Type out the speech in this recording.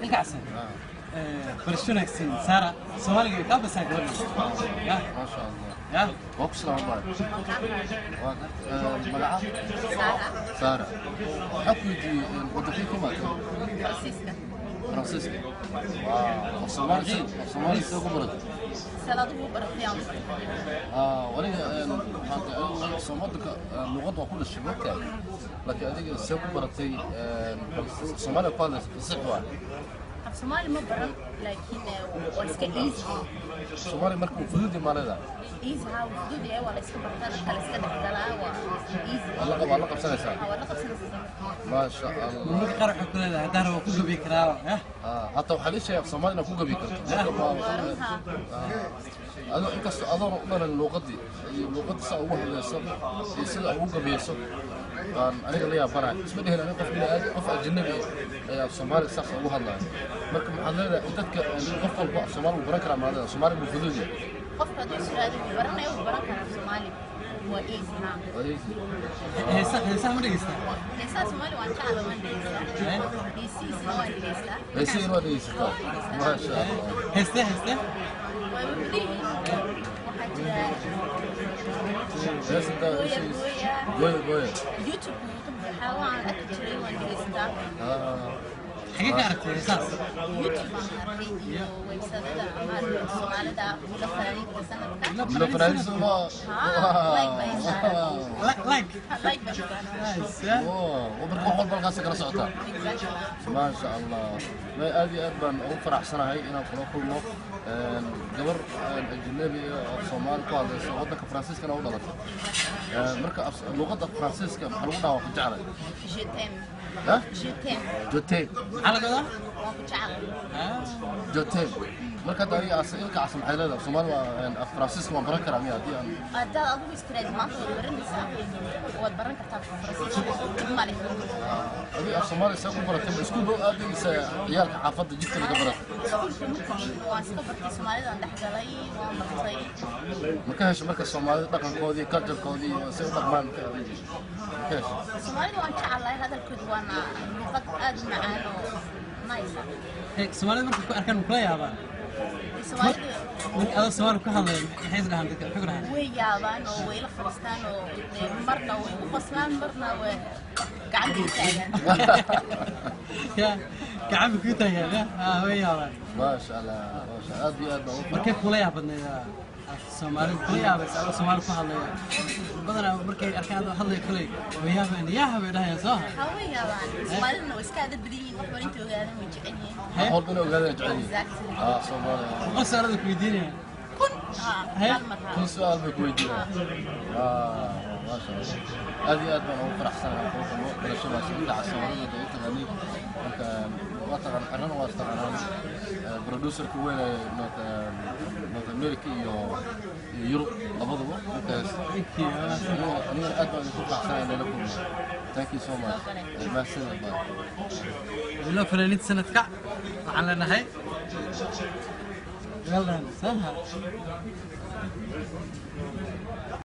Ilkacase barasho wanaagsan Saara Soomaaliga way kaa basaa gabadha ya. Maasha Allah. Ya. Waa ku salaam baay. Waa magaca? Saara. Waxaa ku weydiiyey wadankee ku imaatay? Faransiiska. Faransiiska. Wow. Af Soomaali, af Soomaali sidee ku baratay? Salaad ugu baratay aan bartay. Aniga waxaan Soomaadka luqadda waa ku dhashay mogtahay, laakiin adiga see ku baratay Soomaaliya ku hadlaysa fasix waa? Af Soomaali ma baran, laakiin waa iska easy. Soomaali marka uu fudud yahay maa leedahay? Easy haa, wuu fudud yahay, waa la iska bartaa, dadka la iska dhexgalaa, waa easy. Waa la qabsanaysaa. Waa la qabsanaysaa. Maasha Allah. Marmarka qaar waxay ku leedahay haddaan rabo ku gabi karaa ya. Hataa waxaa lii sheegay af Soomaali inaad ku gabi karto. Marka Waa runtaa. Adoo inkastoo adoona u dhalan luuqadii iyo luuqadii saa ugu hadlayso iyo sida ugu gabiyeyso baan aniga la yaabanahay. Isma dhihin aniga qof bini aadam, qof ajnabi ah ayaa af Soomaali saas ugu hadlaya. Marka maxaad leedahay dadka, qof walba af Soomaali wuu baran karaa maa leedahay? Soomaali buu fudud yahay. Qofka hadduu is yiraahdo wuu baranaya, wuu baran karaa Soomaali. Waa easy haa. Waa easy. Heesa, heesaha ma dhegeystaa? Heesaha Soomaali waan jeclahay, waan dhegeystaa. Heesihiisna waan dhegeystaa. Heesihiina waa dhegeysataa, maasha Allah. Heestee, heestee? Waa badan yihiin. Waxaa jira Heesanta. Gooya, Gooya, gooya. YouTube wuu ka buuxaa, waan arki jiray, waan dhegeystaa. Xagee ka aragtay heesahaas? YouTube aan arkay iyo website-ada ama Soomaalida ula fanaaniinta sanadka. Bilo fanaaniinta waa Like baa ii saaran. Like. Like baa ii saaran. Nice ya. Wow, marka wax walba halkaas kala socotaa. Exactly. Maasha Allah. May aad iyo aad baan ugu faraxsanahay inaan kula kulmo gabar ajnabi ah oo Soomaali ku hadlayso, waddanka Faransiiskana u dhalatay. Marka luqadda Faransiiska maxaa lagu dhahaa waan ku jeclay? Je t'aime. Ha? Je t'aime. Je t'aime. Maxaa laga wadaa? Waan ku jeclahay. Je t'aime. Marka hadda adiga Ilkacase maxay leedahay? Soomaali waa af Faransiiska waan baran karaa miya haddii aan Haddaad adigu istiraadi maanta waad baranaysaa, waad baran kartaa Faransiiska, dhib ma leh. Adiga af Soomaali see ku baratay? Ma iskuul ba aadaysa, ciyaalka xaafadda jidka laga baratay? Iskuulka ma tegin, waan iska bartay, Soomaalidaan dhex galay, waan bartay. Ma ka hesho marka Soomaalida dhaqankoodii, culture-koodii iyo say u dhaqmaan, ma ka hesho? Soomaalida waan jeclahay, hadalkooda waana luqad aad u macaan oo nice ah. Soomaalida markay ku arkaan ma kula yaabaan? Soomaalida Marka adoo Soomaali ku hadlaya maxay is dhahaan dadka, maxay ku dhahaan? Way yaabaan oo way la fadhiistaan oo dee marna way u qoslaan, marna way gacanta u taagaan. Ya, gacan bay kuu taagaan ya. Way yaabaan. Maasha Allah, maasha aad iyo aad baan ugu Markay kula yaab badnayd Soomaalida kula yaabaysa adoo Soomaali ku hadlaya? Badanaa markay arkaan adoo hadlaya kuley way yaabaan, yaa bay dhahayaan soo ha. Waxaa way yaabaan, Soomaalidana way iska adab badan yihiin, wax walba inta ogaadaan way jecel yihiin. Wax walba inay ogaadaan jecel yihiin. Exactly. Soomaaliya. 100 su'aalada ku weydiinayaan. 1000 haa. Hal mar haa. 1000 su'aal bay ku weydiinayaan. Maasha Allah, aad iyo aad baan ugu faraxsanahay kula kulmo barashadaas Ilkacase wadadeeda u taqaaniin. Marka waa taqaan cirrana, waa istaqaanaan, producer-ka weyn ee North America iyo Yurub labadaba. Markaas Thank you. anigana aad baan idinku faraxsanahay inay la kulmo. Thank you so much. Mahadsanid bye. Bilo fanaaniinta sanadka waxaan leenahay well done, saha.